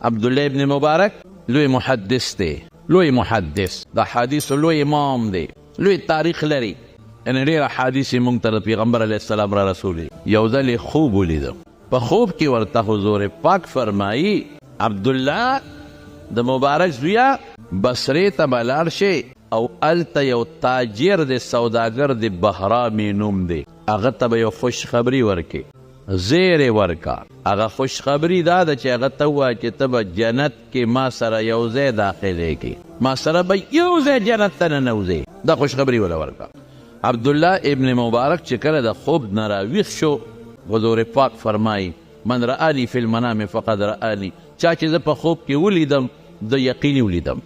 عبدالله ابن مبارک لوی محدث دی، لوی محدث، د احادیثو لوی امام دی، لوی تاریخ لري، یعنې ډېر احادیث یې موږ ته د پیغمبر علیه السلام را رسولي. یو ځل یې خوب ولیده، په خوب کې ورته حضور پاک فرمایي، عبدالله د مبارک زویه بصرې ته به لاړ شې او هلته یو تاجر دی، سوداګر دی، بهرام یې نوم دی، هغه ته به یو خوشخبري ورکړې، زیری ورکه. هغه خوشخبري دا ده چې هغه ته ووایه چې ته به جنت کې ما سره یو ځای داخلېږې، ما سره به یو ځای جنت ته ننوځې، دا خوشخبري وله ورکه. عبدالله ابن مبارک چې کله د خوب نه راویښ شو، حضور پاک فرمایي، من رآني فی المنام فقد رآني، چا چې زه په خوب کې ولیدم، ده یقیني ولیدم.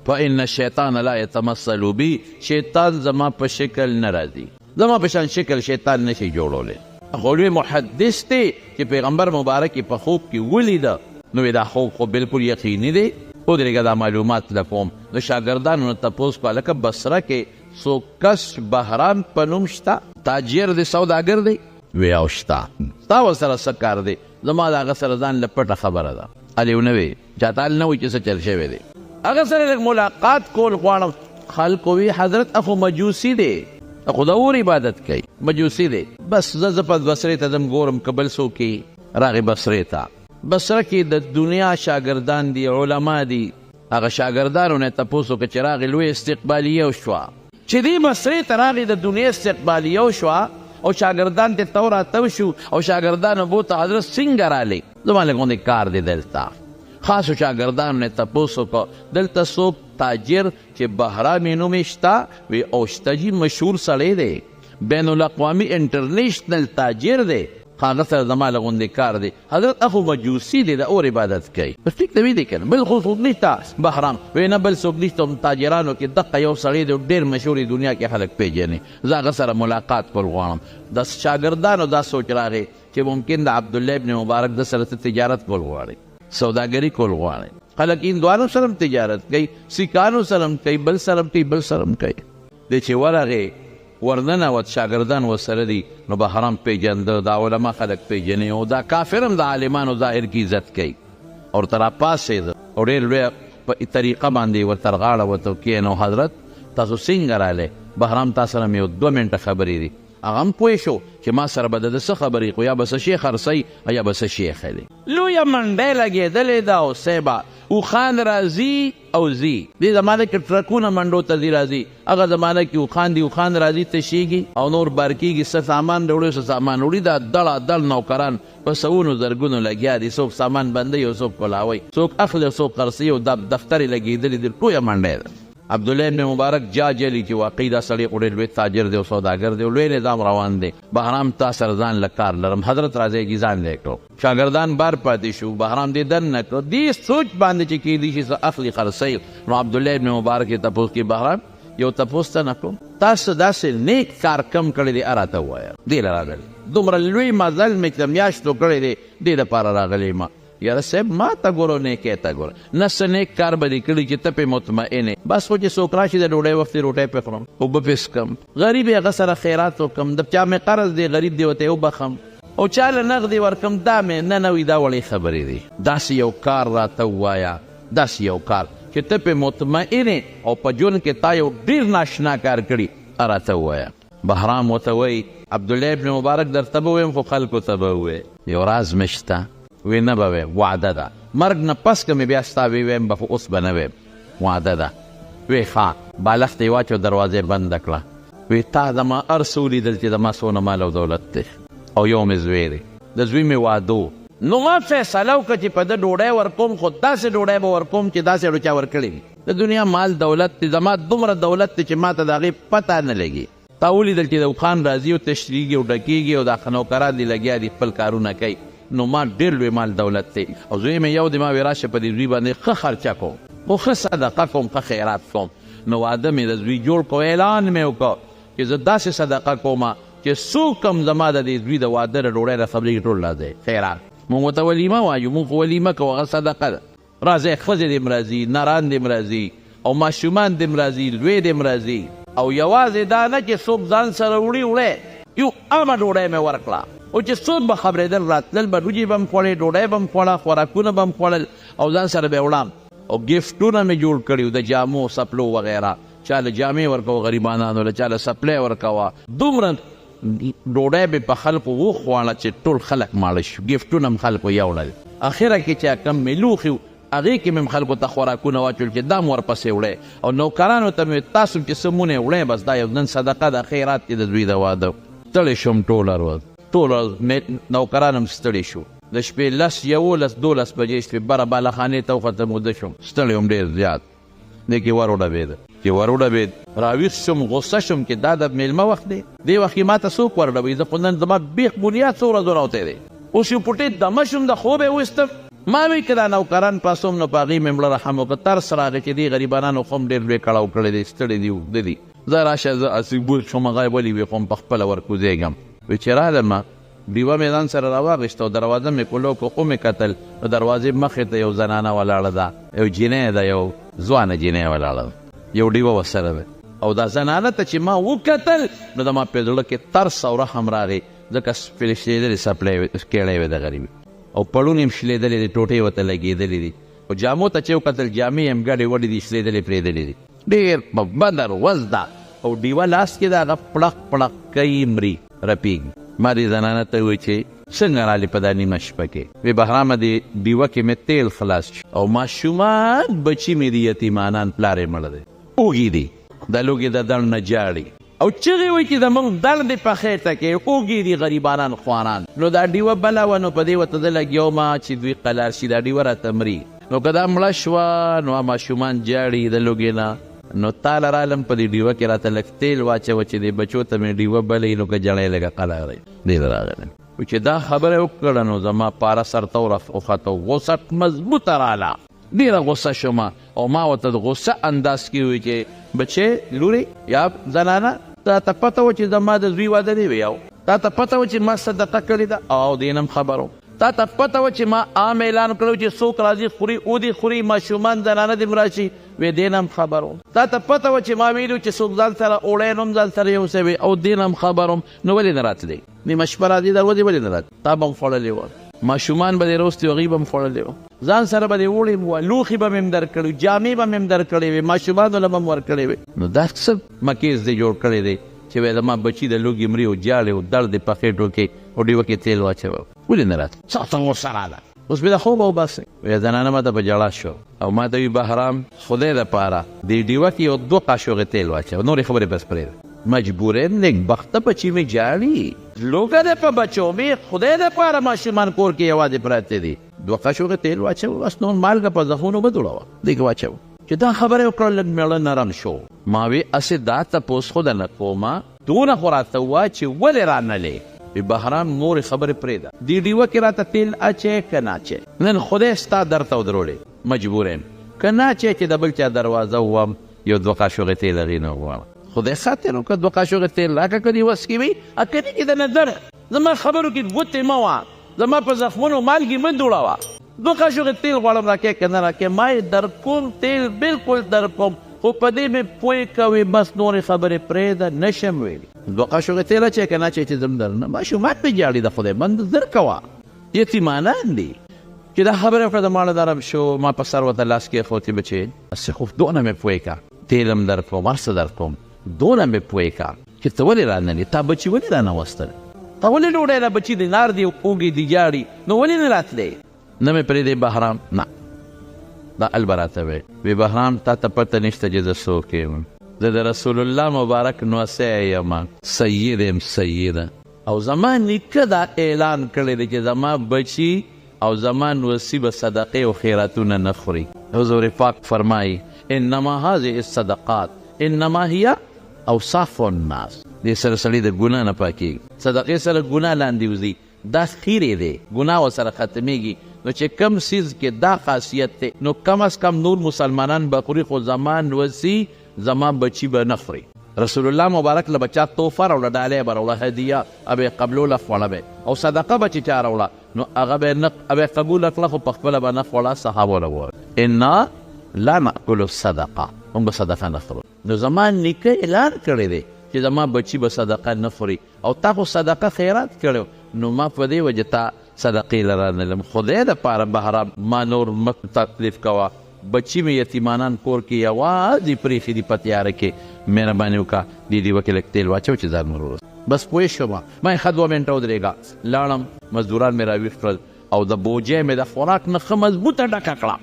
فان الشیطان لا یتمثل بی، شیطان زما په شکل نه راځي، زما په شان شکل شیطان نشي جوړولی. خو لوی محدث دی چې پیغمبر مبارک یې په خوب کې ولیده، نو وی دا خوب خو بالکل یقیني دی، ودرېږه دا معلومات لکوم. د شاګردانو نه تپوس کو، هلکه بصره کې څوک کس بهرام په نوم شته؟ تاجر دی، سوداګر دی؟ وی او شته. ستا ورسره څه کار دی؟ زما د هغه سره ځان له پټه خبره ده. هلې ونه وی. چاته حال نه وي چې څه چل شوی دی. هغه سره لږ ملاقات کول غواړم. خلکو وی حضرت اخو مجوسی دی، اخو د اور عبادت کوي، مجوسی دی. بس زه زه په بصرې ته ځم ګورم که بل څوک یې. راغی بصرې ته. بصره کې د دنیا شاګردان دي، علما دي. هغه شاګردانو نه تپوس وکړ چې راغی لوی استقبالیه وشوه. چې دی بصرې ته راغی د دنیا استقبالیه وشوه او شاګردان ترې تاو راتاو شو او شاګردانو بوته حضرت څنګه رالی؟ زما لږ غوندې کار دی دلته. خاصو شاګردانو نه تپوس وکړ دلته څوک تاجر چې بهرامي نوم یې شته؟ وی او شته جي، مشهور سړی دی، بین الاقوامي انټرنیشنل تاجر دی، خو هغه سره زما لږ غوندې کار دی. حضرت اخو مجوسي دی، د اور عبادت کوي. بس ټیک ته وی دی کنه، بل خو څوک نشته بهرام؟ وی نه بل څوک نشته، هم تاجرانو کې دقه یو سړی دی، ډېر مشهور دی، دنیا کې خلک پېژني، زه هغه سره ملاقات کول غواړم. د شاګردانو دا سوچ راغی چې ممکن د عبدالله ابن مبارک د سره څه تجارت کول غواړي، سوداګري کول غواړي. خلک هندوانو سره هم تجارت کوي، سیکانو سره هم کوي، بل سره هم کوي، بل سره هم کوي. دی چې ورغی ورننوت، شاګردان ورسره دي، نو بهرام پېژنده، دا علما خلک پېژني او دا کافر هم د عالمانو ظاهر کې عزت کوي. ورته راپاڅېده او ډېر لوی په طریقه باندې یې ورتر غاړه وته کېنو، حضرت تاسو څنګه رالی؟ بهرام تا سره مې یو دوه منټه خبرې دي. هغه هم پوه شو چې ما سره به د ده څه خبرې، خو یا به څه شی خرڅوي او یا به څه شی اخلي. لویه منډۍ لګېدلې ده او صیبه اوښان راځي او ځي. دې زمانه کې ټرکونه منډو ته ځي راځي، هغه زمانه کې اوښان دي، اوښان راځي تشېږي او نور بار کېږي، څه سامان راوړي او څه سامان وړي. دا دړه دړ نوکران په سوونو زرګونو لګیا دي، څوک سامان بندوي او څوک کولاوي، څوک اخلي او څوک خرڅوي او دا دفتر یې لګېدلي دي، لویه منډۍ ده. عبدالله ابن مبارک جا جلی چې واقعي دا سړی خو ډېر لوی تاجر دی او سوداګر دی او لوی نظام روان دی، بهرام تا سره ځان له کار لرم، حضرت راځی جي ځان له کړو. شاګردان بار پاتې شو، بهرام دې دننه کړ، دې سوچ باندې چې کېدی شي څه اخلي خرڅوي، نو عبدالله ابن مبارک یې تپوس کوي، بهرام یو تپوس ته نه کوم، تا څه داسې نېک کار کم کړی دی راته ووایه. دې له راغلی دومره لوی مزل مې چې د میاشتو کړی دی دې لپاره راغلی یم. یاره صاحب ما ته ګوره نیکۍ ته ګوره، نه څه نیک کار به دې کړي چې ته پرې مطمئن یې، بس خو چې څوک راشي د ډوډۍ وخت یې روټۍ پرې خورم، اوبه پرې څښم، غریب یې هغه سره خیرات وکړم، د چا مې قرض دی غریب دی ورته یې وبخښم او چا له نغدې ورکړم، دا مې نه نه وي دا وړې خبرې دي. داسې یو کار راته ووایه، داسې یو کار چې ته پرې مطمئن یې او په ژوند کې تا یو ډېر ناشنا کار کړي راته ووایه. بهرام ورته وایي، عبدالله ابن مبارک درته به ووایم خو خلکو ته به ووایې. یو راز مې شته. وې نه به ویم، وعده ده. مرګ نه پس که مې بیا ستا وې ویم به خو اوس به نه ویم، وعده ده. وې ښه. بالښت یې واچو دروازه یې بنده کړه. وې تا زما هر څه ولیدل چې زما څونه مال او دولت دی او یو مې زوی دی. د زوی مې واده و. نو ما فیصله وکړه چې په ده ډوډی ورکوم خو داسې ډوډی به ورکوم چې داسې اړو چا ورکړې وي. د دنیا مال دولت دی، زما دومره دولت دی چې ماته د هغې پته نه لګي. تا ولیدل چې د اوښان راځي او تشریږي او ډکیږي او دا نوکران دي لګیا دي خپل کارونه کوي، نو ما ډېر لوی مال دولت دی او زوی مې یو دی، ما وې راشه په دې زوی باندې ښه خرچه کوم خو ښه صدقه کوم، ښه خیرات کوم. نو واده مې د زوی جوړ کړ، اعلان مې وکړ چې زه داسې صدقه کوم چې څوک هم زما د دې زوی د واده د ډوډۍ نه خبرېږي ټول راځئ خیرات. موږ ورته ولیمه وایو، موږ خو ولیمه کوو، هغه صدقه ده. راځی ښځې دې هم راځي، نران دې هم راځي او ماشومان دې هم راځي، لوی دې هم راځي او یوازې دا نه چې څوک ځان سره وړي وړی، یو عامه ډوډۍ مې ورکړه. او چې څوک به خبرېدل راتلل به، وریجې به هم خوړې، ډوډۍ به هم خوړه، خوراکونه به هم خوړل او ځان سره به یې وړم. او ګفټونه مې جوړ کړي وو د جامو، څپلو وغیره. چا له جامې ورکوه غریبانانو له، چا له څپلۍ ورکوه. دومره ډوډۍ به په خلکو وخواړه چې ټول خلک ماړه شو. ګفټونه هم خلکو یوړل. اخره کې چې کوم مې لوښي وو هغې کې مې هم خلکو ته خوراکونه واچول چې دا هم ورپسې وړی. او نوکرانو ته مې وویل تاسو چې څه مونې وړی، بس دا یو نن صدقه ده، خیرات دی د زوی د واده. ستړی شوم ټوله ورځ، ټوله ورځ نوکران هم ستړي شو. د شپې لس، 11، 12 بجې شوې، بره بالاخانې ته وختم، وده شوم، ستړی وم ډېر زیات. دې کې ور وډبېد، چې ور وډبېد راویښ شوم، غوسه شوم چې دا د مېلمه وخت دی، دې وخت کې ما ته څوک ور ډبوي؟ زه خو نن زما بېخ بنیاد څو ورځو راوتی دی. اوس یو پټې دمه شوم، د خوبه یې وایستم. ما وی که دا نوکران پاڅوم نو په هغې مې مړه رحم وکړ، ترس راغی چې دې غریبانانو خو هم ډېر لوی کړاو کړی دی، ستړي دي، اوږده دي. زه راشه، زه هسې بوخ شوم، هغه یې ولې وي خو هم په خپله ورکوزېږم. وی چې رالم، ډیوه مې ځان سره راواغیسته او دروازه مې کولو کړه، ومې کتل نو دروازې مخې ته یو زنانه ولاړه ده، یو جینۍ ده، یو ځوانه جینۍ ولاړه ده، یو ډیوه ورسره ده. او دا زنانه ته چې ما وکتل نو زما په زړه کې ترس او رحم راغی، ځکه شلېدلې څپلۍ وې، کیړۍ وې د غریبې، او پړونې هم شلېدلې دي، ټوټې ورته لګېدلې دي. او جامو ته چې وکتل جامې یې هم ګډې وډې دي، شلېدلې پرېدلې دي. ډېر په بده ورځ ده او ډیوه لاس کې ده، هغه پړق پړق کوي، مري، رپېږي. ما دې زنانه ته وویل چې څنګه رالې په دا نیمه شپه کې؟ وی بهرامه دې ډیوه کې مې تیل خلاص شو او ماشومان بچي مې دي یتیمانان، پلار یې مړ دی، اوږي دي، د لوږې د دړ نه ژاړي او چغې وهي چې زموږ دړ دې په خېټه کې، اوږي دي غریبانان خواران. نو دا ډیوه بله وه، نو په دې ورته زه لګیا وم چې دوی قلار شي، دا ډیوه راته مري، نو که دا مړه شوه نو ماشومان ژاړي د لوږې نه. نو تاله رالم په دې ډیوه کې راته لږ تیل واچوه چې دې بچو ته مې ډیوه بلې، نو که جړۍ لږه قلارې دې راغلم. چې دا خبره وکړه نو زما پاره سر ته وخته، غوسه مضبوطه راله، ډېره غوسه شوم. او ما ورته د غوسه انداز کې وویل چې بچې لورې یا زنانه، تا ته پته وه چې زما د زوی واده دی؟ وی او. تا ته پته وه چې ما صدقه کړې ده؟ او دې نه هم خبر وم. تا ته پته وه چې ما عام اعلان کړی چې څوک راځي خوري او دې خوري، ماشومان زنانه دې هم راشي؟ وی دې نه هم خبر وم. تا ته پته وه چې ما ویلي چې څوک ځان سره اوړی نو هم ځان سره یوسي؟ وی او دې نه هم خبر وم. نو ولې نه راتلې؟ نیمه شپه راځي دروازې ولې نه راتلې؟ تا به هم خوړلې وه، ماشومان به دې راوستي وو، هغوی به هم خوړلې وه، ځان سره به دې وړې وه، لوښي به مې هم درکړي وو، جامې به مې هم درکړې وې، ماشومانو له به هم ورکړې وې. نو دا څه مکیز دې جوړ کړی دی چې وایي زما بچي د لوږې مري او ژاړي او دړ دې په خېټو کې او ډیوه کې تېل واچوه، ولې نه راتلې؟ څه غوسه راله، اوس مې د خوبه وباسئ. وایي زنانه ما ته په ژړا شو او ما ته وایي بهرام خدای دپاره دې ډیوه کې یو دوه قاشوغې تېل واچوه، نورې خبرې بس پرېږده. مجبور یم، نېکبخته بچي مې ژاړي، لوږه ده په بچو مې، خدای دپاره ماشومان کور کې یوازې پراته دي، دوه قاشوغې تېل واچوه بس، نور مالګه په زخمونو مه دوړوه، دې کې واچوه. چې دا خبره یې وکړه لږ مېړه نرم شو، ما وی هسې دا تپوس خو درنه کومه، دونه خو راته ووایه چې ولې رانلې؟ وی بهرام نورې خبرې پرېږده، دې ډیوه کې راته تېل اچوې که نه اچوې؟ نن خدای ستا در ته ودرولې، مجبور یم که نه اچوې چې د بل چا دروازه ووهم، یو دوه قاشوغې تېل هغې نه وغواړم. خدای خاطر وکړه دوه قاشوغې تېل راکړه که دې وس کې وي، که نه کې د نظر زما خبرو کې ګوتې مه وه، زما په زخمونو مالګې مه دوړوه. دوه قاشوغې تېل غواړم راکې که نه راکې؟ ما یې درکوم تېل بالکل درکوم، خو په دې مې پوه کوې، بس نورې خبرې پرېږده، نه شم ویلی. دوه قاشوغې تېل اچوې که نه اچوې چې زم درنه ماشومان مې ژاړي، د خدای بنده زر کوه، یتیمانان دي. چې دا خبره وکړه د ماړه نرم شو، ما په سر ورته لاس کېښود چې بچې هسې خو دونه مې پوه که تېل هم درکوم هر څه درکوم، دونه مې پوه که چې ته ولې رانلې، تا بچي ولې رانه وستل، تا ولې ډوډۍ را بچي دې نار دي اوږې دي ژاړي، نو ولې نه راتلې؟ نه مې پرېږدې بهرام، نه دا ال به راته وایي، وی بهرام تا ته پته نشته چې زه څوک یم، زه د رسول الله مبارک نوسی یم، سید یم سید، او زما نیکه دا اعلان کړی دی چې زما بچي او زما نوسی به صدقې او خیراتونه نه خوري. حضور پاک فرمایي انما هذه الصدقات انما هي اوصاف الناس، دې سره سړی د ګناه نه پاکېږي، صدقې سره ګناه لاندې وځي، دا خیرې دی، ګناه ورسره ختمېږي. نو چې کم څیز کې دا خاصیت دی نو کم از کم نور مسلمانان به خوري، خو زما نوسی زما بچي به نه خوري. رسول الله مبارک له به چا تحفه راوړه، ډالۍ به راوړه، هدیه به یې قبلوله خوړه به، او صدقه به چې چا راوړه نو هغه به نه به قبوله کړه، خو په خپله به نه خوړه، صحابو له به وویل انا لا نأکل الصدقه، موږ به صدقه نه خورو. نو زما نیکه اعلان کړی دی چې زما بچي به صدقه نه خوري او تا خو صدقه خیرات کړی نو ما په دې وجه تا صدقې له رانلم. خدای دپاره بهرام ما نور مه تکلیف کوه، بچي مې یتیمانان کور کې یوازې پرېښي دي په تیاره کې، مهرباني وکړه دې ډیوه کې لږ تیل واچوه چې ځان ور ورسوم. بس پوه شوم، ما یې ښه 2 منټه ودرېږه، لاړم مزدوران مې راویښ کړل او د بوجۍ مې د خوراک نه ښه مضبوطه ډکه کړه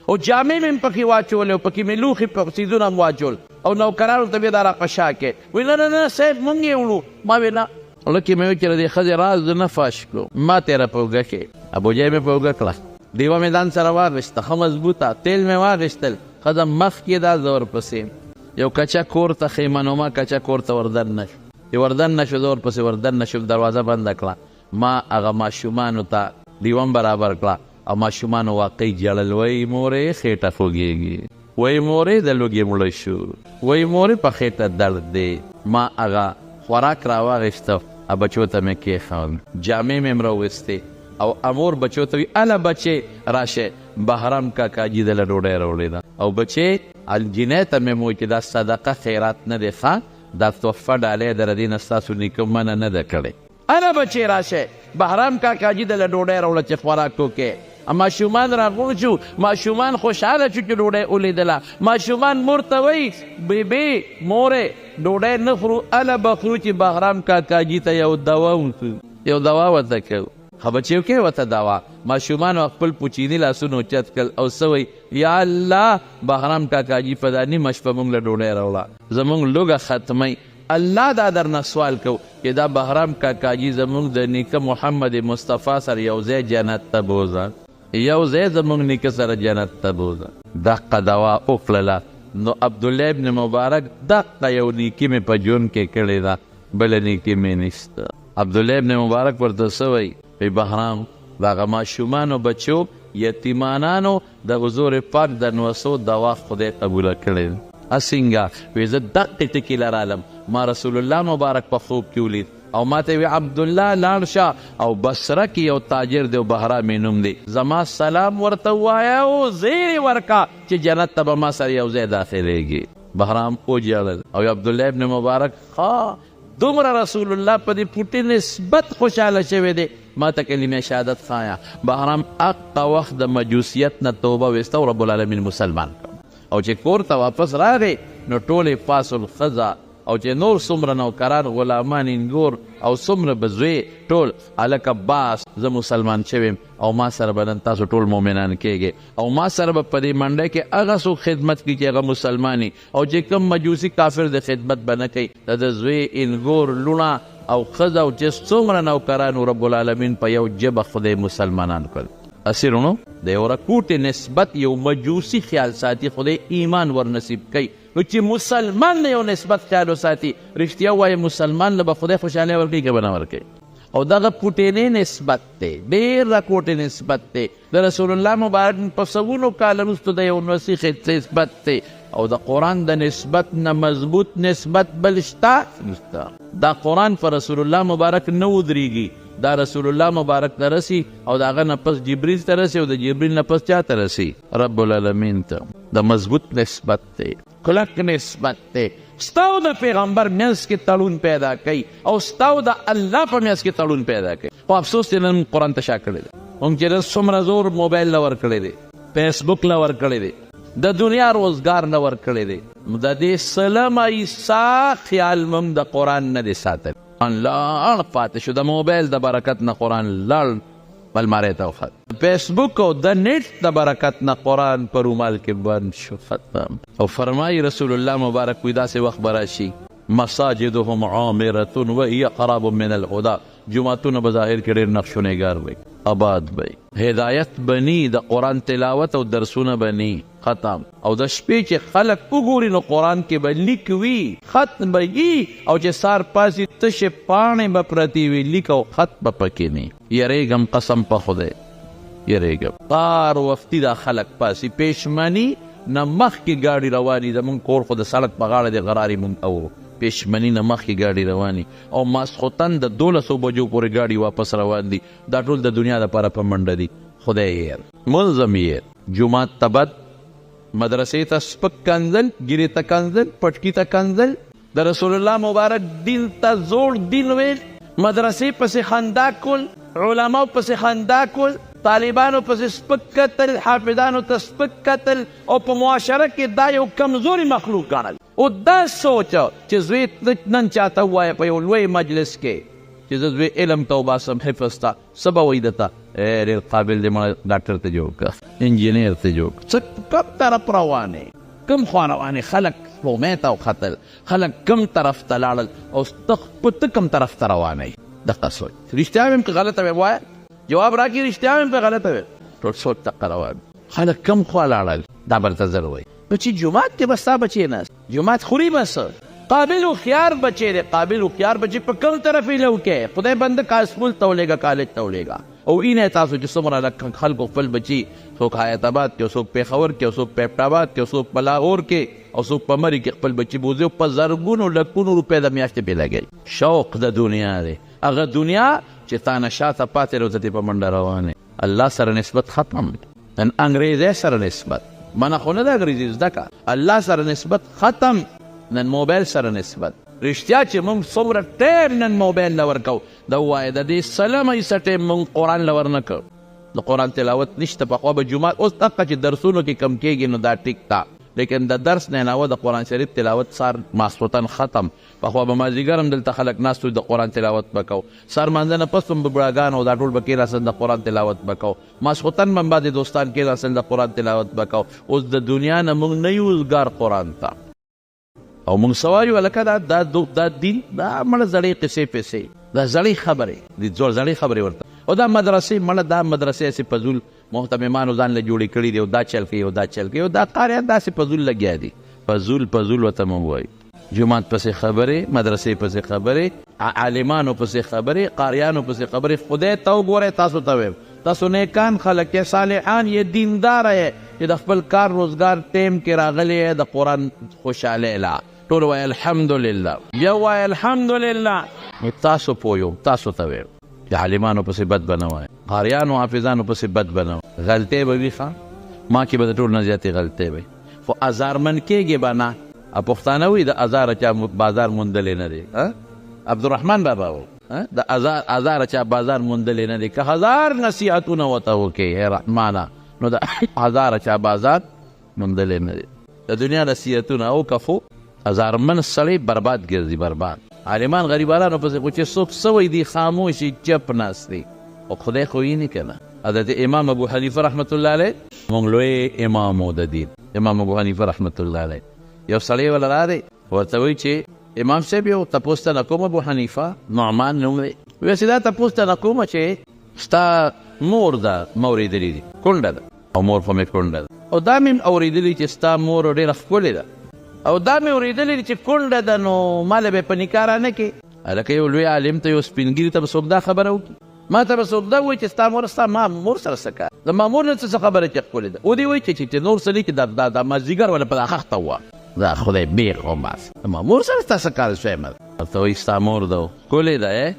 او جامې مې هم پکې واچولې او پکې مې لوښي څیزونه هم واچول او نوکرانو ته مې دا را په شا کې وی نه نه نه صاحب مونږ یې وړو. ما وی نه، خوله کې مې وی چې د دې ښځې راز نه فاش کړو، ما تېره په اوږه کې بوجۍ مې په اوږه کړه، ډیوه مې ځان سره واخیسته ښه مضبوطه، تیل مې واخیستل، ښځه مخکې ده زه ورپسې یو کچه کور ته خیمه نما کچه کور ته وردننه شو، چې وردننه شو زه ورپسې وردننه شوم، دروازه بنده کړه، ما هغه ماشومانو ته ډیوه هم برابر کړه او ماشومانو واقعي ژړل، وایي مورې خېټه خوږېږي، وایي مورې د لوږې مړه شو، وایي مورې په خېټه درد دی. ما هغه خوراک راواخیسته او بچو ته مې کېښول، جامې مې هم راوویستې او امور بچو ته وی اله بچې راشه بهرام کاکاجي دله ډوډۍ راوړې ده. او بچې الجینۍ ته مې هم وویل چې دا صدقه خیرات نه دی ښه، دا تحفه ډالۍ ده، له دې نه ستاسو نیکه منع نه ده کړې. اله بچې راشه بهرام کاکاجي دله ډوډۍ راوړه چې خوراک وکړې. ماشومان راغونډ شو، ماشومان خوشحاله شو چې ډوډۍ ولیدله. ماشومان مور ته وایي بیبي مورې ډوډۍ نه خورو، اله به خورو چې بهرام کاکاجي ته یو دوا وکړو، یو دوا ورته کوو. ښه بچیو کې ورته دوا. ماشومانو خپل پوچیني لاسونه اوچت کړل او څه وایي یا الله بهرام کاکاجي په دا نیمه شپه موږ له ډوډۍ راوړه، زموږ لوږه ختموي. الله دا درنه سوال کوو چې دا بهرام کاکاجي زموږ د نیکه محمد مصطفی سره یو ځای جنت ته بوځه، یو ځای زموږ نیکه سره جنت ته بوځه. دقه دوا وکړله نو عبدالله ابن مبارک دقه یو نیکي مې په ژوند کې کړې ده، بله نیکي مې نشته. عبدالله ابن مبارک ورته څه وایي؟ وایي بهرام د هغه ماشومانو بچو یتیمانانو د حضور پاک د نوسو دوا خدای قبوله کړې ده. څنګه؟ وی زه دقې ټکي له رالم، ما رسول الله مبارک په خوب کې ولید او ما ته وی عبدالله لاړ شه او بصره کې یو تاجر دی او بهرام یې نوم دی، زما سلام ورته ووایه او زیری ورکا چې جنت ته به ما سره یو ځای داخلېږي. بهرام وژړل او عبدالله ابن مبارک ښه دومره رسول الله په دې پوټي نسبت خوشحاله شوی دی، ما ته کلمه شهادت ښایه. بهرام هغه وخت د مجوسیت نه توبه ویسته او رب العالمین مسلمان کړ. او چې کور ته واپس راغی نو ټولې پاسول ښځه او چې نور څومره نوکران غلامان انګور او څومره بزوی ټول هلکه باس زه مسلمان شویم او ما سره به نن تاسو ټول مؤمنان کېږئ او ما سره به په دې منډۍ کې هغه څوک خدمت کوي چې هغه مسلمان وي او چې کوم مجوسي کافر دی خدمت به نه کوي. د ده زوی انګور لوڼه او ښځه او چې څومره نوکران وو رب العالمین په یو ژبه خدای مسلمانان کړل. اسیرونو د یو رکوټې نسبت یو مجوسي خیال ساتي، خدای ایمان ور نصیب کوي. نو چې مسلمان د یو نسبت خیال وساتي، رښتیا وایي مسلمان له به خدای خوشحالي ورکوي که به نه ورکوي؟ او دغه پوټینې نسبت دی، ډېر رکوټې نسبت دی، د رسول الله مبارک په سوونو کاله وروسته د یو نسیخ نسبت دی. او د قرآن د نسبت نه مضبوط نسبت بل شته نشته. دا قرآن په رسول الله مبارک نه ودرېږي، دا رسول الله مبارک ته رسي او د هغه نه پس جبریل ته رسي او د جبریل نه پس چا ته رسي؟ رب العالمین ته. د مضبوط نسبت دی، کلک نسبت دی. ستا او د پیغمبر منځ کې تړون پیدا کوي او ستا او د الله په منځ کې تړون پیدا کوي. خو افسوس دی نن قرآن ته شا کړی دی. موږ چې نن څومره زور موبایل له ورکړی دی، فیسبوک له ورکړی دی، د دنیا روزګار له ورکړی دی، د دې سلمه حصه خیال موږ د قرآن نه دی ساتلی. قرآن لاړ پاتې شو، د موبایل د برکت نه قرآن لاړ المارۍ ته وخت، فیسبوک او د نت د برکت نه قرآن په رومال کې بند شو، ختم. او فرمایي رسول الله مبارک وي داسې وخت به راشي مساجدهم عامرة وهي خراب من الهدى، جوماتونه به ظاهر کې ډېر نقش و نګار وي، آباد به وي، هدایت به نی، د قرآن تلاوت او درسونه به نی، ختم. او د شپې چې خلک وګوري نو قرآن کې به لیک وي، خط به یي، او چې سهار پاڅي تشې پاڼې به پرتې وي، لیک او خط به پکې نی. یریږم قسم په خدای یریږم. سهار وختي دا خلک پاڅي، پېشمني نه مخکې ګاډي رواني، زمونږ کور خو د سړک په غاړه دی، غرارې مونږ اورو، پېشمني نه مخکې ګاډي رواني او ماسخوتن د 12 بجو پورې ګاډي واپس روان دي. دا ټول د دنیا لپاره په منډه دي. خدای یې منظم یې جومات ته بد، مدرسې ته سپک کنځل، ږیرې ته کنځل، پټکي ته کنځل، د رسول الله مبارک دین ته زوړ دین ویل، مدرسې پسې خندا کول، علماو پسې خندا کول، طالبانو پسې سپک کتل، حافظانو ته سپک کتل او په معاشره کې دا یو کمزوري مخلوق ګڼل. او دا سوچ چې زوی ته نن چاته ووایه په یو لوی مجلس کې چې زه زوی علم ته وباسم حفظ ته، څه به وایي درته؟ ای ډېر قابل دی مړه ډاکټر ته جوړ کړه، انجینر ته جوړ کړه. څه کوم طرف روان یې؟ کوم خوا روان یې؟ خلک سپوږمۍ ته وختل، خلک کوم طرف ته لاړل او ته کوم طرف ته روان یې؟ دقه سوچ. رښتیا وایم که غلطه وایم؟ وایه جواب راکړي، رښتیا وایم که غلطه وایم؟ ټول سوچ دقه روان. خلک کوم خوا لاړل دا به درته زر وایي. بچی جومات کې به ستا بچی ناست، جومات خوري به څه؟ قابل هوښیار بچی دی، قابل هوښیار بچی په کوم طرف یې لو کې؟ خدای بنده کا سکول ته ولېږه، کالج ته ولېږه. او اینه تاسو چې څومره لکه خلکو خپل بچي څوک حیات آباد کې، څوک پېښور کې، څوک په ایبټ آباد کې، څوک په لاهور کې او څوک په مري کې خپل بچي بوځي او په زرګونو لکونو روپۍ د میاشتې پرې لګوي. شوق د دنیا دی، هغه دنیا چې تا نه شاته پاتې ده او ته ترې په منډه روان یې. الله سره نسبت ختم، نن انګریزی سره نسبت منه خو نه ده انګریزي زده که، الله سره نسبت ختم، نن موبایل سره نسبت. رښتیا چې موږ څومره ټایم نن موبایل له ورکوو، دا ووایه د دې سلمه حصه ټایم موږ قرآن له ورنه کړ، د قرآن تلاوت نشته. پخوا به جومات، اوس دقه چې درسونو کې کم کېږي نو دا ټیک ده، لیکن د درس نه علاوه د قرآن شریف تلاوت سار ماسخوتن ختم. پخوا به مازدیګر هم دلته خلک ناست وو د قرآن تلاوت به کوو، سهار لمانځه نه پس هم به بوډاګان او دا ټول به کېناستل د قرآن تلاوت به کوو، ماسخوتن به هم بعضې دوستان کېناستل د قرآن تلاوت به کوو. اوس د دنیا نه موږ نه یو وزګار قرآن ته، او موږ څه وایو هلکه دا دا دا دین دا مړه زړې قصې پیسې، دا زړې خبرې دي، زړې خبرې ورته. او دا مدرسې مړه دا مدرسې هسې فضول مهتممانو ځان له جوړې کړې دي، او دا چل کوي او دا چل کوي، او دا قاریان داسې فضول لګیا دي، فضول فضول ورته موږ وایو. جومات پسې خبرې، مدرسې پسې خبرې، عالمانو پسې خبرې، قاریانو پسې خبرې. خدای ته وګورئ، تاسو ته وایم، تاسو نیکان خلک یې، صالحان یې، دینداره یې، چې د خپل کار روزګار ټیم کې راغلی یې د قرآن خوشحالۍ لا. ټول وایي الحمدلله، بیا وایي الحمدلله. نو تاسو پوه یو، تاسو ته وایم چې عالمانو پسې بد به نه وایي، قاریانو حافظانو پسې بد به نه وایي. غلطۍ به وي، ښه ما کې به د ټولو نه زیاتې غلطۍ وي، خو ازارمن کېږي به نه. پښتانه وایي د ازاره چا بازار موندلی نه دی. عبدالرحمن بابا و د ازاره چا بازار موندلی نه دی، که هزار نصیحتونه ورته وکړي ای رحمانه، نو د ازاره چا بازار موندلی نه دی. د دنیا نصیحتونه او که خو ازارمن سړی برباد ګرځي، برباد. عالمان غریبانو پسې خو چې څوک څه وایي دی خاموشي چپ ناست دی، او خدای خو ویني که نه. حضرت امام ابو حنیفه رحمت الله علیه مونږ لوی امام و د دین، امام ابو حنیفه رحمت الله علیه یو سړی وله راغی ورته وایي چې امام صاحب یو تپوس ته نه کوم، ابو حنیفه نعمان نوم دی، وایي چې دا تپوس ته نه کوم چې ستا مور ده ما اورېدلي دي کونډه ده، او مور خو مې کونډه ده، او دا مې هم اورېدلي چې ستا مور ډېره ښکلې ده، او دا مې اورېدلي دي چې کونډه ده، نو ما له به یې په نکاح رانه کړې. هلکه یو لوی عالم ته یو سپین ږیري ته به څوک دا خبره وکړي؟ ما ته به څوک دا ووایي چې ستا مور ستا ما مور سره څه کار، د ما مور نه څه خبره چې ښکلې ده؟ ودې وایي چې چې نور څه نه کړي، دا دا مازدیګر وله په دا خښته ووه، دا خدای بېخ وباسه، د ما مور سره ستا څه کار شوی؟ ورته وایي ستا مور ده ښکلې ده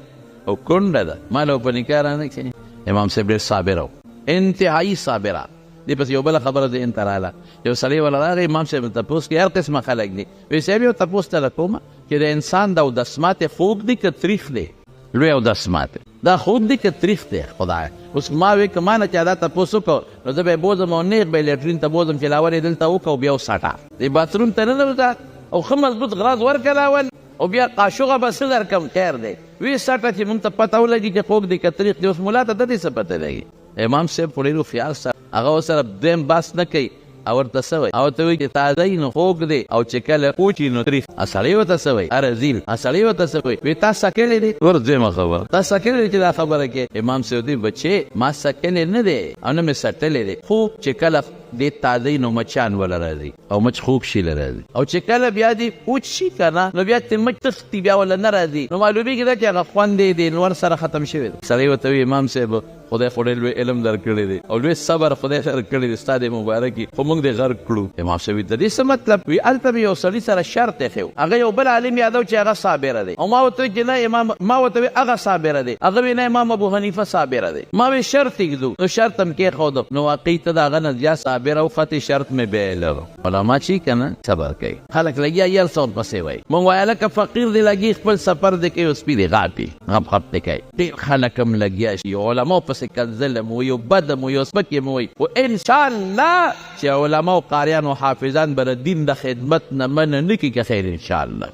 او کونډه ده، ما له په نکاح رانه کړې. امام صاحب ډېر صابره و، انتهایي صابره. دې پسې یو بله خبره ذهن ته راغله، یو سړی وله راغی امام صاحب تپوس کوي، هر قسمه خلک دي، وایي صاحب یو تپوس ته کومه چې د انسان د اودس ماتې خوږ دی که تریخ دی؟ لوی اودس ماتې دا خوږ دی که تریخ دی؟ خدای اوس ما وی که ما نه چا دا تپوس وکړ نو زه به یې بوځم او نېغ به یې لیټرین ته بوځم چې لاول یې دلته وکړه او بیا وساټه. دې باتروم ته ننوځه او ښه مضبوط غراز ورکړه لاول او بیا قاشوغه به څه درکړم، خیر دی ویې ساټه چې مونږ ته پته ولګي چې خوږ دی که تریخ دی. اوس ملا ته د دې څه پته لګي؟ امام صاحب خو ډېر هوښیار سړی، هغه ورسره دویم بحث نه کوي او ورته څه وایي؟ هغه ورته وایي چې تازه وي نو خوږ دی او چې کله وچ وي نو تریخ. سړی ورته څه وایي؟ رزیل. سړی ورته څه وایي؟ وایي تا څکلی دی؟ ور دویمه خبره تا څکلی دی چې دا خبره کوې؟ امام صاحب وایي بچې ما څکلی نه دی او نه مې څټلی دی، خو چې کله دې تازه وي نو مچان وله راځي او مچ خوږ شي له راځي، او چې کله بیا دې وچ شي که نه نو بیا ترې مچ تښتي بیا وله نه راځي، نو معلومېږي دا چې هغه خوند یې د نور سره ختم شوی دی. سړی ورته وایي امام صاحب خدای خو ډېر لوی علم درکړی دی او لوی صبر خدای درکړی دی، ستا دې مبارک وي، خو موږ دې غرق کړو. امام صاحب وایي د دې څه مطلب؟ وایي هلته مې یو سړي سره شرط ایښی و، هغه یو بل عالم یادو چې هغه صابره دی، او ما ورته وایي چې نه امام، ما ورته وایي هغه صابره دی، هغه وایي نه امام ابو حنیفه صابره دی. ما وایي شرط ایږدو، نو شرط هم کېښود، نو واقعي ته د هغه نه زیات صابر صابر اوختې شرط مې بایللو. علما چی کنه صبر کوي خلک لګیا یې هر څه ورپسې وایي مونږ وایو هلکه فقیر دې لګي خپل سفر دې کوي او سپي دې غاپي غپ غپ دې کوي ډېر خلک هم لګیا شي علماو پسې کنځل هم وایي او بد هم وایي او سپک هم وایي خو ان شاء الله چې علما او قاریان او حافظان به د دین د خدمت نه منع نه کړي که خیر ان شاء الله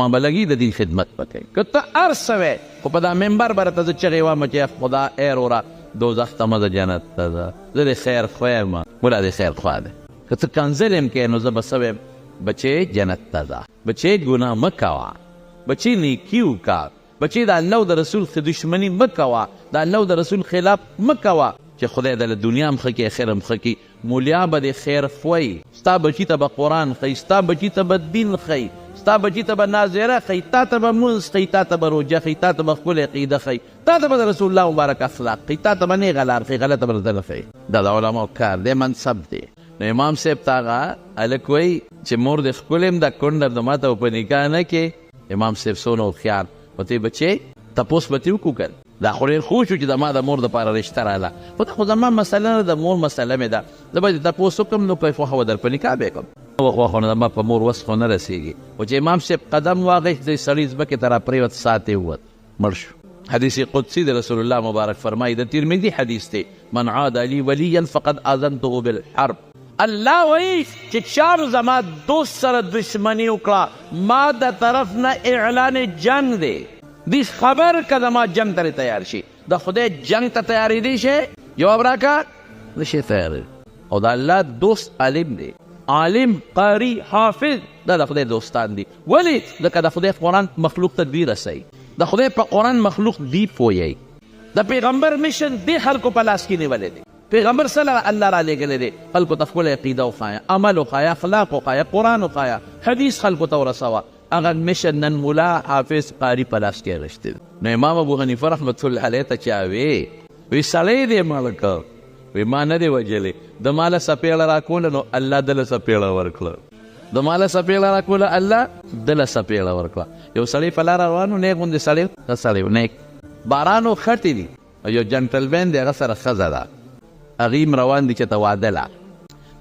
ما به لګي د دین خدمت به کوي که ته هر څه وې خو په دا منبر به راته زه چغې وایم چې خدا ای روره دوزخ ته مه ځه جنت ته ځه زه دې خیر خوا یم ملا دې خیر خوا دی که ته کنځلې هم کوې نو زه به څه وایم بچې جنت ته ځه بچې ګناه مه کوه بچې نیکي وکړه بچې د الله او د رسول دښمني مه کوه د الله او د رسول خلاف مه کوه چې خدای د له دنیا هم ښه کړي اخر هم ښه کړي مولیا به دې خیر خوی ستا بچی ته به قرآن ښیي ستا بچی ته به دین ښیي ستا بچی ته به ناظره ښیي تا ته به مونځ ښیي تا ته به روژه ښیي تا ته به ښکلې عقیده ښیي تا ته به د رسول الله مبارک اخلاق ښیي تا ته به نیغه لار ښیي غلطه به درته نه ښیي دا د علماو کار دی منصب دی نو امام صاحب ته هغه هلک وایي چې مور دې ښکلې هم ده کونډه ده ماته به په نکاح نه کې امام صاحب څونه هوښیار ورته وایي بچې تپوس به ترې وکړو که نه دا خو ډېر ښه شو چې زما د مور دپاره رشته راله خو دا خو زما مسله نه ده د مور مسله مې ده زه به دې تپوس وکړم نو که خوښه وه در په نکاح به یې کړم. خوښه خو نه ده زما په مور وس خو نه رسېږي خو چې امام صاحب قدم واخیست دی سړی ځمکې ته راپرېوت سات یې ووت مړ شو. حدیث قدسی د رسول الله مبارک فرمایي د ترمذي حدیث دی من عاد لي وليا فقد آذنته بالحرب الله وایي چې چا هم زما دوست سره دښمني وکړه ما د طرف نه اعلان جنګ دی دی خبر که زما جنګ ته تیار شي د خدای جنګ ته تیارېدی شي جواب راکه نشي تیارېدی او د الله دوست عالم دی عالم قاری حافظ دا د خدای دوستان دي ولی ځکه د خدای قرآن مخلوق ته دوی رسوي د خدای په قرآن مخلوق دی پوهوي د پیغمبر مشن دې خلکو په لاس کې نیولی دی پیغمبر څه لره الله رالیږلی دی خلکو ته خپله عقیده وښایه عمل وښایه اخلاق وښایه قرآن وښایه حدیث خلکو ته ورسوه هغه مشن نن ملا حافظ قاری په لاس کې اخیستی دی. نو امام ابو حنیفه رحمة الله علیه ته چا وی وی سړی دی مړ کړ وی ما نه دی وژلی ده ماله څپیړه راکوله نو الله ده له څپیړه ورکړه ده ماله څپیړه راکوله الله ده له څپیړه ورکړه یو سړی په لاره روان و نیک غوندې سړی ښه سړی و نیک باران و خټې دي او یو جنټلمین دی هغه سره ښځه ده هغوی هم روان دي چېرته واده له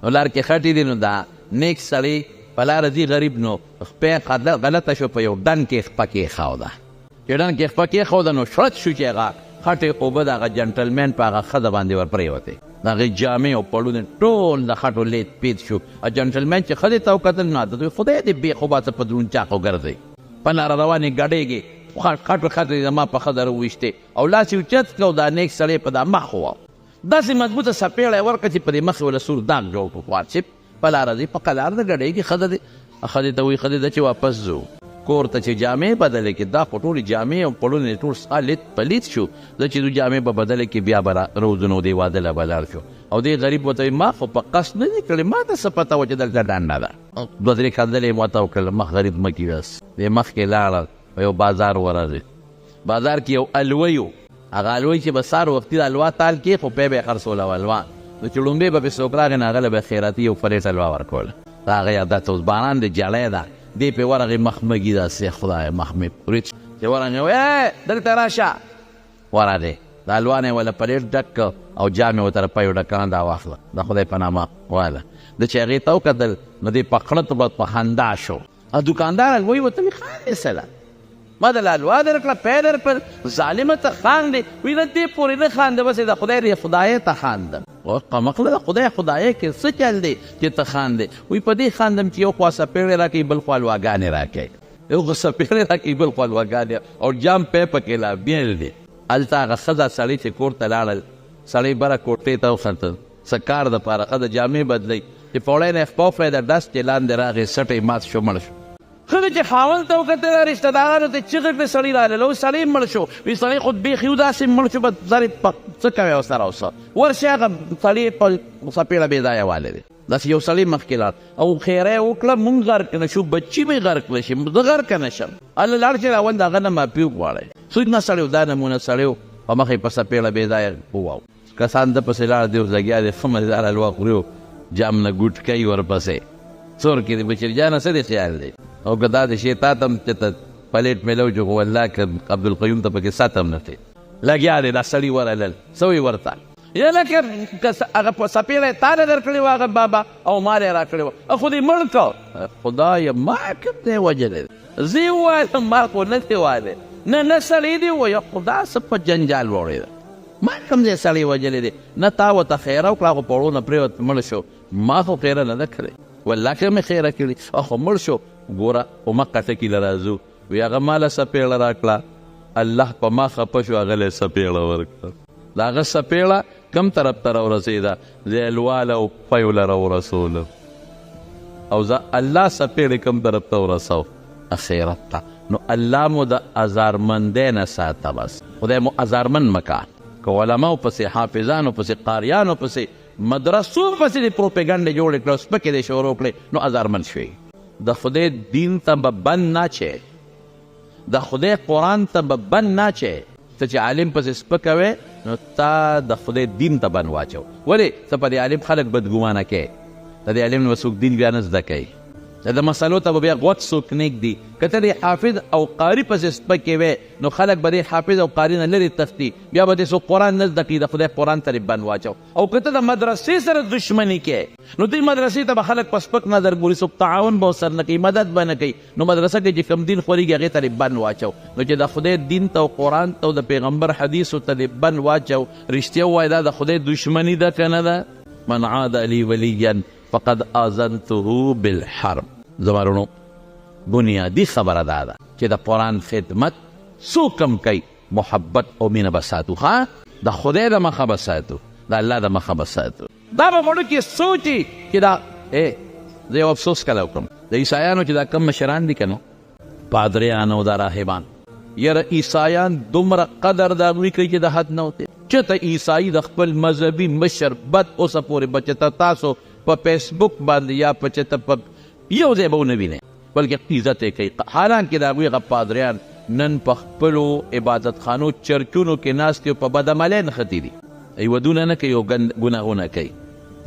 نو لار کې خټې دي نو دا نیک سړی په لاره ځي غریب نو خپه غلطه شو په یو ډنډ کې خپه کېښوده چې ډنډ کې خپه کېښوده نو شړت شو چې هغه خټې اوبه د هغه جنټلمین په هغه ښځه باندې ور پرېوتې د هغې جامې او پړونې ټول د خټو لیت پیت شو او جنټلمین چې ښځې ته وکتل نو عادت وي خدای دې بې خوبه څه په دروند چاقو ګرځې په لاره روانې ګډېږې خټو خټې زما په ښځه راوویشتې او لاس یې اوچت کړ او دا نیک سړی په دا مخ وواهه. داسې مضبوطه څپېړه یې ورکړه چې په دې مخ یې ورله سور داغ جوړ کړ. خوار چې په لاره ځي، په قلار نه ګډېږي، ښځه دې ښځې ته وایي، ښځې ځه چې واپس ځو کور ته چې جامې بدلې کړې، دا خو ټولې جامې او پړونې دې ټول ستا لیت پلیت شو، ځه چې ځو جامې به بدلې کړې بیا به راوځو نو دې واده له به لاړ شو. او دې غریب ورته وایي، ما خو په قصد نه دي کړې، ما ته څه پته وه چې دلته ډنډه ده. دوه درې کنځلې یې ورته وکړل، مخ غریب مه کړي بس. دې مخکې لاړه، په یو بازار ورغی. بازار کې یو الوی و، هغه الوی چې به سهار وختي د الوا تال کې خو پی به یې خرڅوله الوا، نو چې ړومبی به پرې څوک راغی نو هغه له به یې خیراتي یو پلیټ الوا ورکوله. د هغه عادت اوس باران دی جړی ده، دی پرې ورغی مخ مږي داسې خدایه مخ مې پرې چې ورغی وایي ای دلته راشه، ورغی د الوا نه یې ورله پلیټ ډک کړ او جام یې ورته پیو ډک کړ، دا واخله د خدای په نامه واله. ده چې هغې ته وکتل نو دی په کړت ورت په خندا شو. او دکاندار الوی ورته وی خاندې څه له ما د الوا درکړه پی درکړ ظالمه ته خاندې وی نه دې پورې نه خانده بس د خدای ری خدای ته خاندم او قمقله د خدای خدای کې څه چل دی چې ته خاندې وی په دې خاندم چې یو خوا څپېړې راکوي بل خوا الواګانې راکوي یو خوا څپېړې راکوي بل خوا الواګانې او جام پی پکې لا بیل دی هلته هغه ښځه سړی چې کور ته لاړل سړی بره کوټې ته وختل څه کار د پاره ښځه جامې بدلوي چې پوړۍ نه یې خپه وښویده ډز چې لاندې راغی سټ یې مات شو مړ شو. ښځې چې خاوند ته وکتل رشته دارانو ته چیغې کړې سړی راغلی او سړی مړ شو وی سړی خو بیخي داسې مړ شو بس سر یې په څه کوې ورسره اوس ورشې هغه سړی په څپېړه بې ځایه والی دی داسې یو سړی مخکې لاړ او خیره یې وکړه مونږ غرق نه شو بچي مې غرق نه شي زه غرق نه شم هله لاړ شئ اول د هغه نه معافي وغواړئ څوک نه سړی و دا نمونه سړی و په مخ یې په څپېړه بې ځایه وواهه. کسان ده پسې لاړ دی اوس لګیا دی ښه مزیدار حلوا خوري او جام نه ګوټ کوي ورپسې څور کې دی بشیر جانه څه دې خیال دی او که دا د شی تا ته هم چېرته پلیټ میلو شو خو والله که عبدالقیوم ته پکې سات هم نه شي لګیا دی دا سړي ورغلل څه وایي ورته یله که هغه په څپېړه یې تاله درکړې وه، هغه بابا او مال یې راکړی وه، خو دې مړ کړ. خدایه ما کوم ځای وژلی دی؟ زه یې وویل ما خو نه دی وهلی. نه نه سړی دې وویل. خدا څه په جنجال وړېده، ما کوم ځای سړی وژلی دی؟ نه تا ورته خیره وکړه، هغه پړو نه پرېوت مړ شو. ما خو خیره نه ده کړې، والله که مې خیره کړې، خو مړ شو. ګوره همقه ټکي له راځو. وی هغه ماله څپېړه راکړه، الله په ما خپه شو، هغه له څپېړه ورکړه. د هغه څپېړه کوم طرف ته راورسېده؟ ځیلواله او پیو له راورسولم. او زه الله څپېړې کوم طرف ته ورسو؟ اخرت ته. نو الله مو د ازارمندۍ نه ساته، بس خدای مو ازارمند مه کا. که علماو پسې، حافظانو پسې، قاریانو پسې، مدرسو پسې دې پروپیګنډې جوړې کړې او سپکې دې شروع کړې، نو ازارمند شوې. د خدای دین ته به بند نه اچې، د خدای قرآن ته به بند نه اچې. ته چې عالم پسې سپکه وې، نو تا د خدای دین ته بند واچو. ولې ته په دې عالم خلک بدګمانه کې؟ د دې عالم نه به څوک دین بیا نه زده کوي، د مسلو ته به بیا غوږ څوک نه ږدي. که ته دې حافظ او قاري پسې سپکې وې، نو خلک به دې حافظ او قاري نه لرې تښتي، بیا به دې څوک قرآن نه زده کوي. د خدای قرآن ته دې بند واچو. او که ته د مدرسې سره دښمني کې، نو دې مدرسې ته به خلک په سپک نظر ګوري، څوک تعاون به ورسره نه کوي، مدد به نه کوي. نو مدرسه کې چې کوم دین خورېږي، هغې ته دې بند واچو. نو چې د خدای دین ته او قرآن ته او د پیغمبر حدیثو ته دې بند واچو، رښتیا ووایه دا د خدای دښمني ده که نه ده؟ من عاد لي وليا فقد آذنته بالحرب. زما وروڼو، بنیادي خبره دا ده چې د قرآن خدمت څوک هم کوي، محبت او مینه به ساتو، ښه د خدای د مخه به ساتو، د الله د مخه به ساتو. دا به مړو کې سوچي چې دا زه یو افسوس کله وکړم د عیسایانو چې دا کم مشران دي که نه، پادریان او دا راهبان، یاره عیسایان دومره قدر د هغوی کوي چې د حد نه وتي. چې ته عیسایي د خپل مذهبي مشر بد اوسه پورې به چې ته تاسو په فیسبوک باندې یا په چې ته په یو ځای به ونه وینئ، بلکې عزت یې کوي. حالانکه د هغوی هغه پادریان نن په خپلو عبادتخانو چرچونو کې ناست دي او په بدعملۍ نښتي دي، ودونه نه کوي او ګناهونه کوي،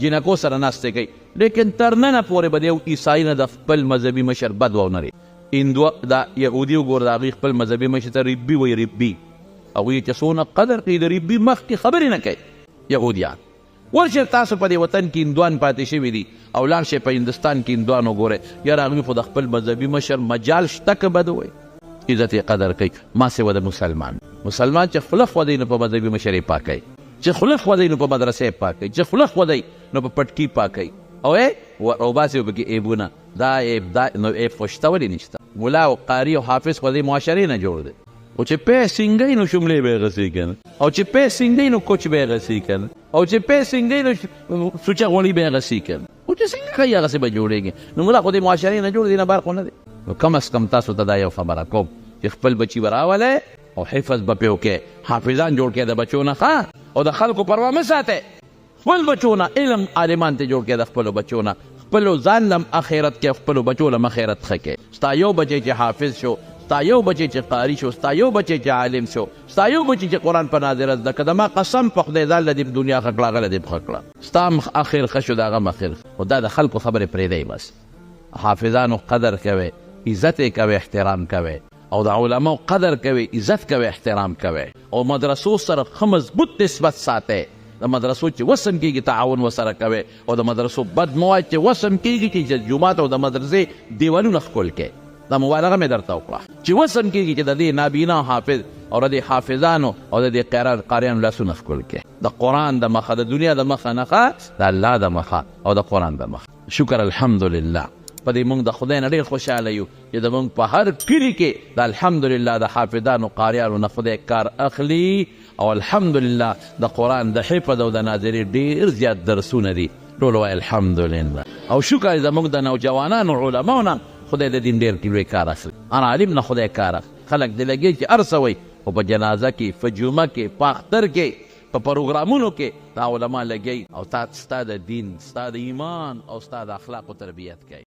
جینکو سره ناستې کوي، لیکن تر ننه پورې به د یو عیسایي نه د خپل مذهبي مشر بد ونه لري. هندو دا یهودي وګوره، د هغوی خپل مذهبي مشر ته ربي وایي، ربي. هغوی چې څونه قدر کوي، د ربي مخکې خبرې نه کوي یهودیان. ورشئ تاسو په دې وطن کې هندوان پاتې شوي دي، او لاړ شئ په هندوستان کې هندوان وګورئ، یاره هغوی خو د خپل مذهبي مشر مجال شته که بد ووایي، عزت یې قدر کوي. ما سوا د مسلمان، مسلمان چې خوله خوځوي نو په مذهبي مشر یې پاکوي، چې خوله خوځوي نو په مدرسه یې پاکوي، چې خوله خوځوي نو په پټکي پاکوي، او راوباسي پکې عیبونه. دا عیب دا نو عیب خو شته، ولې نشته؟ ملا او قاري او حافظ خو د معاشرې نه جوړ دی، خو چې پی سینګی نو شملې به یې غسي که نه، او چې پی سینګی نو کوچ به یې غسي که نه، او چې پی سینګی نو سوچه غوړي به یې غسي که نه، خو چې څنګه کوي هغسې به جوړېږي. نو ملا خو د معاشرې نه جوړ دی، نه بهر خو نه دی. نو کم از کم تاسو ته دا یو خبره کوم چې خپل بچي به راولئ او حفظ به پرې وکړئ، حافظان جوړ کړئ د بچو نه، ښه، او د خلکو پروا مه ساتئ، خپل بچو نه علم عالمان ته جوړ کړئ، د خپلو بچو نه خپلو ځان لم اخرت کې، خپلو بچو لم اخرت ښه کړئ. ستا یو بچی چې حافظ شو، ستا یو بچی چې قاري شو، ستا یو بچی چې عالم شو، ستا یو بچی چې قرآن په ناظره زده کړه، د ما قسم په خدای ځان له دې دنیا ښه کړه، هغه له دې ښه کړه، ستا هم اخر ښه شو، د هغه هم اخر ښه. خو دا د خلکو خبرې پرېږدئ، بس حافظانو قدر کوئ، عزت یې کوئ، احترام کوئ، او د علماو قدر کوئ، عزت کوئ، احترام کوئ، او مدرسو سره ښه مضبوط نسبت ساتئ. د مدرسو چې وسم کېږي تعاون ورسره کوئ، او د مدرسو بد مه وایئ، چې وسم کېږي چې د جومات او د مدرسې دیوالونه ښکل کړئ. دا مبالغه مې درته وکړه چې وسم کېږي چې د دې نابینا حافظ او د دې حافظانو او د دې قاریانو لاسونه ښکل کړئ. د قرآن د مخه، د دنیا د مخه نه ښه، د الله د مخه او د قرآن د مخه. شکر الحمدلله په دې مونږ د خدای نه ډېر خوشحاله یو چې د مونږ په هر کلي کې د الحمدلله د حافظانو قاریانو نه خدای کار اخلي، او الحمدلله د قرآن د حفظ او د ناظرې ډېر زیات درسونه دي. ټول وایي الحمدلله او شکر زموږ د نوجوانانو علماو نه خدای د دین ډېر لوی کار اخلي، هر عالم نه خدای کار اخلي. خلک دې لګي چې هر څه وایي، خو په جنازه کې، په جمعه کې، په اختر کې، په پروګرامونو کې دا علما لګي او تا ستا د دین، ستا د ایمان او ستا د اخلاقو تربیت کوي.